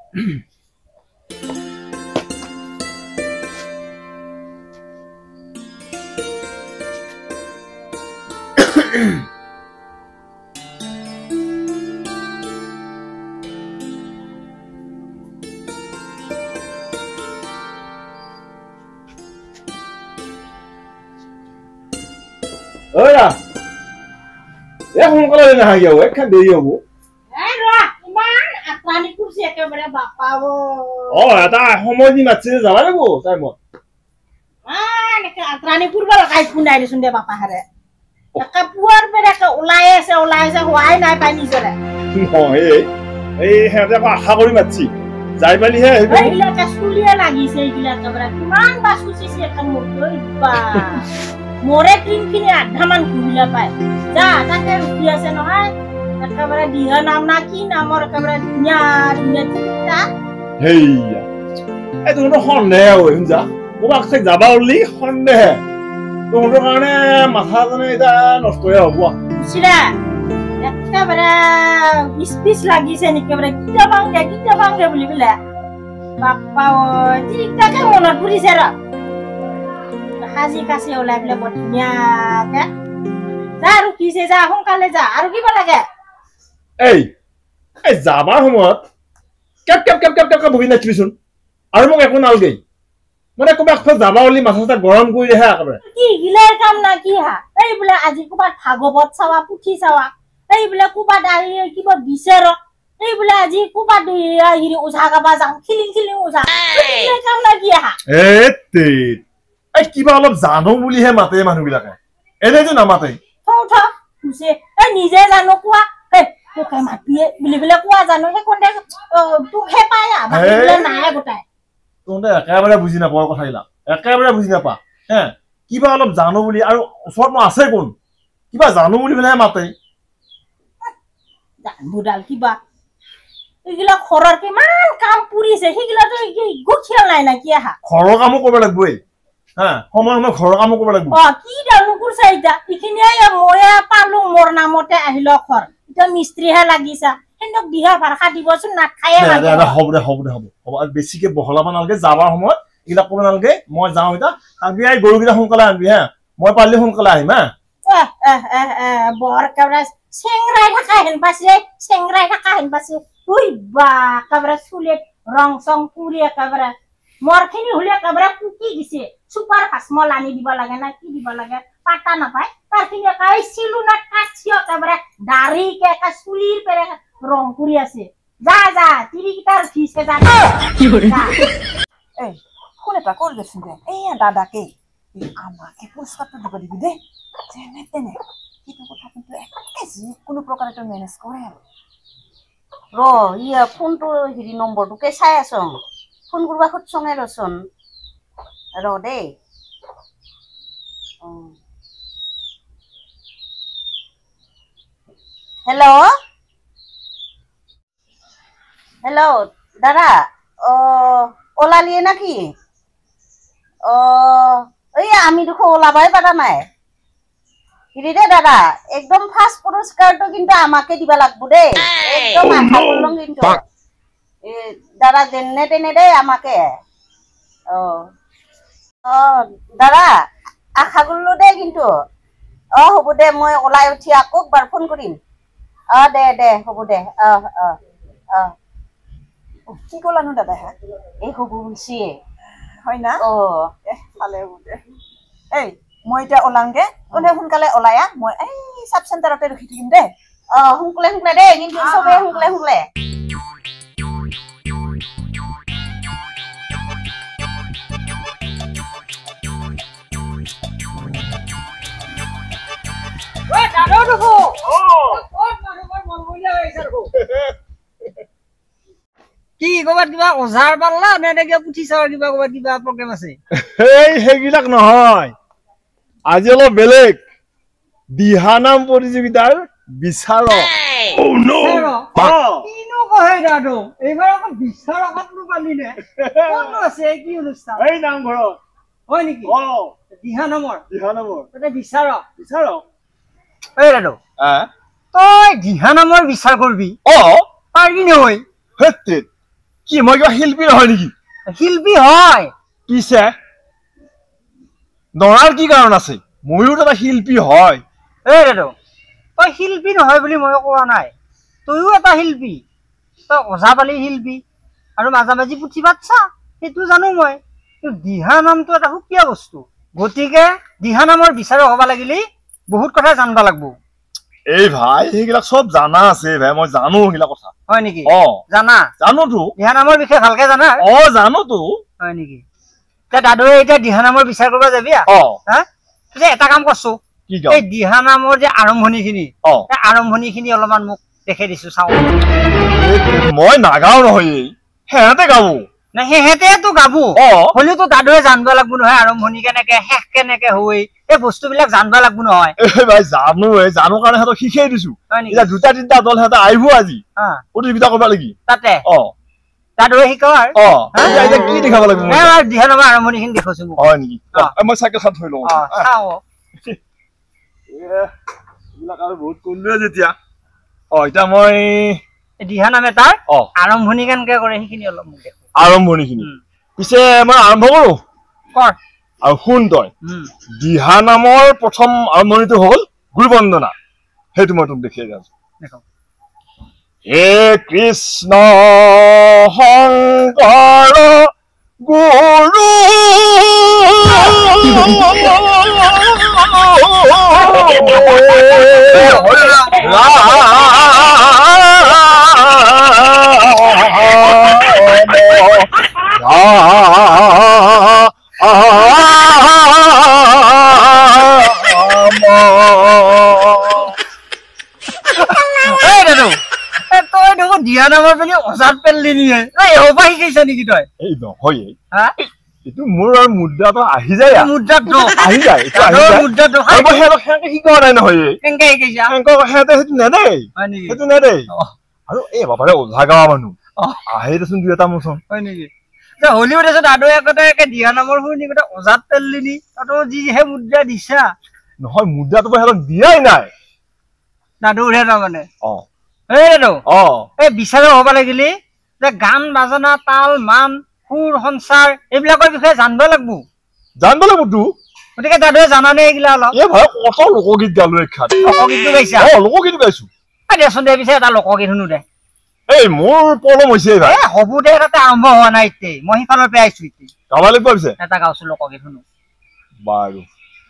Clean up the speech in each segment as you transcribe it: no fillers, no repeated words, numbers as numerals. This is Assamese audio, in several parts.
ঐ এ সোনকালে নাহা কিয় একখান দেৰি হ'ব। অ এটা সময় দি মাতছে যাব লাগিব টাইমত। এই সিহঁতে আকৌ আশা কৰি মাতছি যাই পালিহে মোৰে ক্ৰীমখিনি আধামান ঘূৰিলা পায়। যা তাতে ৰখি আছে নহয় একেবাৰে দিহা নাম না কি নামৰ একেবাৰে ধুনীয়া ধুনীয়া তিনিটা। হেইয়া এই তহঁতৰ সন্দেহ ঐ শুনছা, ক'ৰবাত যাবা ওলি সন্দেহে তহঁতৰ কাৰণে মাথা জানে এতিয়া নষ্টহে হ'ব। বুজিলা একেবাৰে পিচ পিচ লাগিছে নেকি একেবাৰে কিটা পাওঁগে কিটা পাওঁগে বুলি পেলাই বাপ্পা ঐ তিনিটাকে মনত পৰিছে ৰ। সাজি কাচি ওলাই পেলাই বৰ ধুনীয়াকে যা আৰু কিছে যা সোনকালে যা আৰু কিবা লাগে। এই এই যাবাৰ সময়ত কেপ কেপ কেপ কেপ কেপ বহি নাচিবিচোন আৰু মোক একো নালগেই, মানে ক'ৰবাত যাবা বুলি মাথা চাথা গৰম কৰি দেহে একেবাৰে। কি গিলাৰ কাম না কি হা, এই বোলে আজি ক'ৰবাত ভাগৱত চাৱা পুথি চাৱা, এই বোলে ক'ৰবাত কিবা বিচাৰ, এই বোলে আজি ক'ৰবাত হেৰি ওজা গাবা যাম খিলিং খিলিং ওজা, কাম না কি হা। এই কিবা অলপ জানো বুলিহে মাতে মানুহবিলাকে, এনেইতো নামাতে। এই নিজে জানো কোৱা তোকে মাতিয়ে বুলি পেলাই কোৱা জানো সেইকণতে তোকহে পায় নাই গোটাই। তহঁতে একেবাৰে বুজি নাপাওঁ কথাবিলাক, একেবাৰে বুজি নাপা হে। কিবা অলপ জানো বুলি আৰু ওচৰত মই আছে কোন, কিবা জানো বুলি পেলাইহে মাতে। জানবোডাল কিবা এইগিলা ঘৰৰ কিমান কাম পুৰিছে সেইগিলাতো গুঠিয়াল নাই না কি আহা। ঘৰৰ কামো কৰিব লাগিবই হা, সময় সময় ঘৰৰ কামো কৰিব লাগিব। অ কি ডালনো কৰিছা এতিয়া এইখিনিয়ে ময়ে পালো মোৰ নামতে আহিল ঘৰ, এতিয়া মিস্ত্ৰীহে লাগিছা সিহঁতক দিহা ভাৰসা দিবচোন নাখায়ে। হ'ব দে হ'ব দে হ'ব হ'ব, আৰু বেছিকে বহলাব নালাগে, যাবাৰ সময়ত এইবিলাক ক'ব নালাগে। মই যাওঁ এতিয়া, আনবি এই গৰুকেইটা সোনকালে আনবি হা, মই পাৰিলে সোনকালে আহিম হা। বৰ একেবাৰে চেংৰাই থকা হেন পাইছে, চেংৰাই থকা হেন পাইছে। ঐ বা একেবাৰে চুলিত ৰং চং পুৰি একেবাৰে মৰখিনি হ'লে একেবাৰে পুকি দিছে। চুপাৰ ফাচমল আনি দিব লাগে না কি দিব লাগে পাতা নাপায়, তাৰখিনি একেবাৰে চিলুনাত কাটছি একেবাৰে দাড়িকে একে চুলিৰ পেৰে ৰং কৰি আছে। যা যা তিৰিকেইটাৰ উঠিছে যা। এই ফোন এটা কৰি দেচোন দে এইয়া দাদাকে, আমাকে পুৰস্কাৰটো দিব দিবি দেই যেনে তেনে। সেইটো কথা কিন্তু একে যিকোনো প্ৰকাৰে তই মেনেজ কৰে আৰু। ৰ ইয়া ফোনটো হেৰি নম্বৰটোকে চাই আছোং, ফোন কৰবা সুধছোঙে ৰচোন ৰ দেই। হেল্ল' হেল্ল' দাদা, অ ওলালিয়ে নাকি? অ এই আমি দেখোন ওলাবাই পাৰা নাই। হেৰি দেই দাদা, একদম ফাৰ্ষ্ট পুৰস্কাৰটো কিন্তু আমাকে দিবা লাগব দেই, একদম আশা কৰলং কিন্তু দাদা যেনে তেনে দেই আমাকে। অ অ দাদা আশা কৰিলো দেই কিন্তু। অ হ'ব দে, মই ওলাই উঠি আকৌ একবাৰ ফোন কৰিম। অ দে দে হ'ব দে। অ অ অ কি ক'লানো দাদা? হা এই হ'ব বুলিছে হয় না? অ ভালে হ'ব দে। এই মই এতিয়া ওলাংগে, তহঁতে সোনকালে ওলাই আহ, মই এই চাব চেণ্টাৰতে ৰখি থাকিম দেই। অ সোনকালে সোনকালে দেই কিন্তু, চবেই সোনকালে সোনকালে। কি ক'ৰবাত কিবা ওজাৰ পাল্লা নে কিবা পুথি চাৱাৰ কিবা ক'ৰবাত কিবা প্ৰগ্ৰেম আছে? এই সেইবিলাক নহয়, আজি অলপ বেলেগ দিহানাম প্ৰতিযোগিতাৰ বিচাৰক। কিনো কহে দাদু, এইবাৰ আকৌ বিচাৰকতনো পালি নে? ক'তনো আছে কি অনুষ্ঠান? এই নামঘৰত। হয় নেকি? দিহানামৰ? দিহানামৰ তাতে বিচাৰক। বিচাৰক। এই দাদু, তই দিহানামৰ বিচাৰ কৰিবি? অ পাৰিবি নহয়? হেত্তেত, কি মই কিবা শিল্পী নহয় নেকি? শিল্পী হয়। পিছে নৰাৰ কি কাৰণ আছে? ময়ো এটা শিল্পী হয়। এই দাদু, তই শিল্পী নহয় বুলি মই কোৱা নাই, তইও এটা শিল্পী, তই ওজাপালি শিল্পী আৰু মাজে মাজে পুথি পাতছা, সেইটো জানো মই। কিন্তু দিহা নামটো এটা সুকীয়া বস্তু, গতিকে দিহা নামৰ বিচাৰক হ'ব লাগিলে বহুত কথা জানিব লাগব। এই ভাই, সেইবিলাক চব জানা আছে ভাই, মই জানো সেইবিলাক কথা। হয় নেকি? অ জানা? জানোতো। দিহা নামৰ বিষয়ে ভালকে জানা? অ জানোতো। হয় নেকি? এতিয়া দাদুৱে এতিয়া দিহা নামৰ বিচাৰ কৰিব যাবি? অ। হা, পিছে এটা কাম কৰছো, কি কাম? এই দিহা নামৰ যে আৰম্ভণিখিনি, অ এই আৰম্ভণিখিনি অলপমান মোক দেখাই দিছো, চাওঁ। মই নাগাও নহয়, সিহঁতে গাব। নাই, সিহঁতেতো গাব, অ হ'লেওতো দাদুৱে জানিব লাগব নহয় আৰম্ভণি কেনেকে, শেষ কেনেকে হৈ, এই বস্তুবিলাক জানিব লাগব নহয়। এই ভাই জানো, এই জানো কাৰণে সিহঁতক শিকাই দিছো। হয় নেকি? এতিয়া দুটা তিনিটা দল সিহঁতে আহিব আজি প্ৰতিযোগিতা কৰিব লাগি তাতে। অ দাদুৱে শিকাও আৰু। অ এতিয়া এতিয়া কি দেখাব লাগিব মোক? দিহা নামৰ আৰম্ভণিখিনি দেখুৱাইছো মোক। হয় নেকি? অ। মই চাইকেলখন থৈ লওঁ। অ চাওঁ। এইবিলাক আৰু বহুত কলোৱে যেতিয়া। অ এতিয়া মই দিহা নাম এটাৰ অ আৰম্ভণি কেনেকে কৰে সেইখিনি অলপ মোক দেখুৱা। আৰম্ভণিখিনি পিছে মই আৰম্ভ কৰো। কৰ। আৰু শুন তই, দিহা নামৰ প্ৰথম আৰম্ভণিটো হ'ল গুৰু বন্দনা, সেইটো মই তোক দেখিয়াই আছো। দেখক। হে কৃষ্ণ শংকৰ গুৰু এই দাদু, তই দেখোন দিহা নামৰ পিনি অজাত পেললি নিয়ে, এই এসোপা শিকাইছ নেকি তই? এই নহয়, হা? এইটো মোৰ আৰু মুদ্ৰাটো আহি যায়, মুদ্ৰাত দোষ আহি যায়, এইটো আহি যায়। মুদ্ৰাত দোষ। আৰু মই সিহঁতক সেনেকে শিকোৱা নাই নহয়। কেনেকে শিকাইছা? সেনেকে সিহঁতে সেইটো নেদেই, হয় নেকি? সেইটো নেদেই। অ। আৰু এই বাবাৰে ওজা গাঁৱৰ মানুহ অ। আহে দেচোন দুই এটা মোচন। হয় নেকি? হ'লেও দেচোন দাদুৱে একোটা একে দিহা নামৰ শুনি গোটেই অজাত পেললি নি, তাতো যিহে মুদ্ৰা দিছা। নহয়, মুদ্ৰাটো মই সিহঁতক দিয়াই নাই। দাদুৰহে তাৰমানে। অ। এই দাদু, অ এই বিচাৰক হ'ব লাগিলে যে গান বাজনা তাল মান সুৰ সঞ্চাৰ এইবিলাকৰ বিষয়ে জানিব লাগব। জানিব লাগিব তো। গতিকে দাদুৱে জানানে এইগিলা অলপ? এই ভাই কত লোকগীত গালো এখান। লোকগীতটো গাইছা? অ লোকগীত গাইছো। এই দেচোন দে পিছে এটা লোকগীত শুনো দে। এই মোৰ পলম হৈছে ভাই। এ হ'ব দে, তাতে আৰম্ভ হোৱা নাই এতিয়া, মই সিফালৰ পৰা আহিছো এতিয়া। গাব লাগিব পিছে? এটা গাওছো লোকগীত শুনো। বাৰু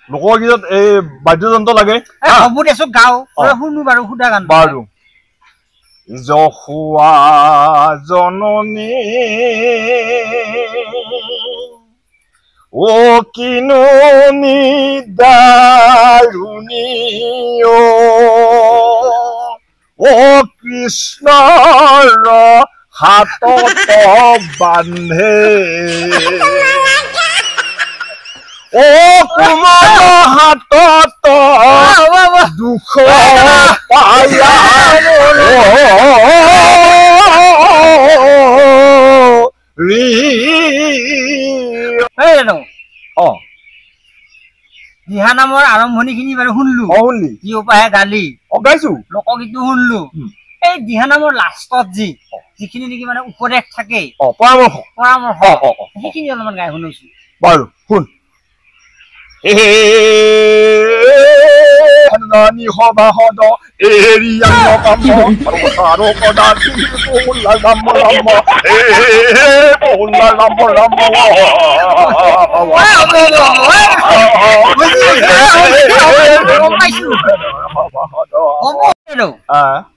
লোকগীতত এই বাদ্যযন্ত্ৰ লাগে? এ হ'ব দেচোন গাও, শুনো বাৰু সুধা গান। বাৰু। যশোৱা জননী অ কিনো নিদাৰুণী অ, অ কৃষ্ণৰ হাতত বান্ধে, অ কোমল হাতত দুখ পায়া ৰি। এই দাদু। অ। দিহা নামৰ আৰম্ভণিখিনি বাৰু শুনলো। অ শুনলি? যি উপাহে গালি। অ গাইছো। লোকগীতটো শুনলো। এই দিহা নামৰ লাষ্টত যিখিনি নেকি মানে উপদেশ থাকে, অ পৰামৰ্শ, পৰামৰ্শ, অ অ সেইখিনি অলপমান গাই শুনোছো। বাৰু শুন। হে নানি সভাসদ এৰিয়া কাম আৰু কদাচি বোলা ৰাম ৰাম, হে বোলা ৰাম ৰাম।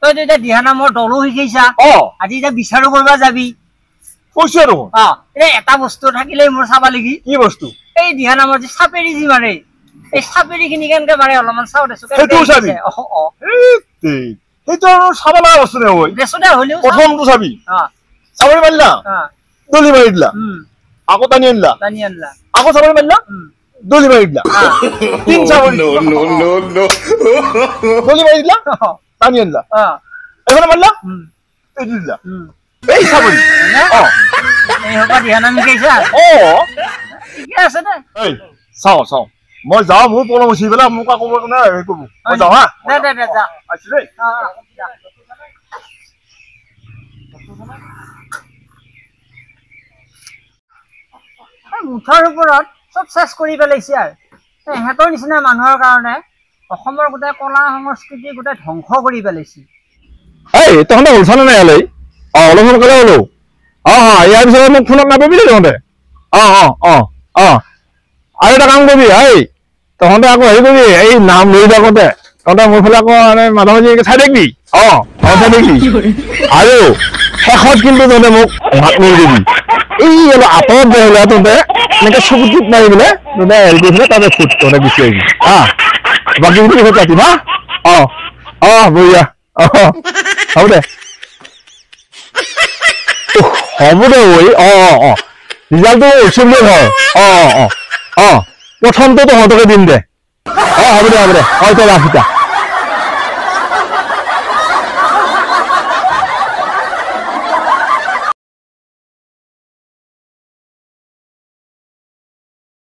তই এতিয়া দিহা নামৰ দলো শিকাইছা, আজি এতিয়া বিচাৰো কৰিব যাবি। কৈছো দেখোন। অ এই এটা বস্তু থাকিলেই মোৰ চাবা লাগি। কি বস্তু? এই দিহা নামৰ যে চাপেৰি যি মাৰে, এই চাপেৰি খিনি কেনেকে মাৰে অলপমান চাওঁ দেচোন। সেইটোও চাবি? অ সেইটো আৰু চাব লগা বস্তু নহয়। দেচোন দে হ'লেও প্ৰথমটো চাবি। চাপৰি মাৰিলা, দলি মাৰি দিলা, আকৌ টানি আনিলা, টানি আনিলা, আকৌ চাপৰি মাৰিলা, দলি মাৰি দিলা, তিন চাপৰি দলি মাৰি দিলা, টানি আনিলা, এইফালে মাৰিলা, এইটো দিলা, এই চাপৰি। অ এই সোপা দিহা নাম শিকাইছা? অ ঠিকে আছে দে। এই চাওঁ চাওঁ, মই যাওঁ, মোৰ পলম হৈছে পেলাই মোক আকৌ হেৰি কৰিব। মই যাওঁ হা। দে দে দে যা। আছো দেই। মুঠৰ ওপৰত চব চেচ কৰি পেলাইছে আৰু ইহঁতৰ নিচিনা মানুহৰ কাৰণে অসমৰ গোটেই কলা সংস্কৃতি গোটেই ধ্বংস কৰি পেলাইছে। এই তহঁতে ওলছানে নাই হ'লে? অঁ, অলপ সোনকালে হ'লো। অঁ অঁ, ইয়াৰ পিছত মোক ফোনত নাপাবি দেই তহঁতে। অঁ অঁ অঁ অঁ, আৰু এটা কাম কৰিবি, এই তহঁতে আকৌ হেৰি কৰিবি, এই নাম লৈ থাকোঁতে তহঁতে মোৰ ফালে আকৌ মানে মাজে মাজে চাই থাকিবি। অঁ অঁ, চাই থাকিবি। আৰু শেষত কিন্তু তহঁতে মোক মাত নিদিবি। এই অলপ আঁতৰত যাই হ'লে তহঁতে এনেকৈ চকু টিপ মাৰি পেলাই তহঁতে হেৰি কৰি পেলাই তাতে ফুট তহঁতে গুচি আহিবি। হা, বাকী পিছত পাতিম। হা, অঁ অঁ, বঢ়িয়া। অঁ, হ'ব দে, হ'ব দে। ঐ, অঁ অঁ অঁ, ৰিজাল্টটো হৈছে বুলিয়ে ধৰ। অঁ অঁ অঁ অঁ, প্ৰথমটো তহঁতকে দিম দে। অঁ, হ'ব দে, হ'ব দে। অঁ, তই ৰাখ এতিয়া।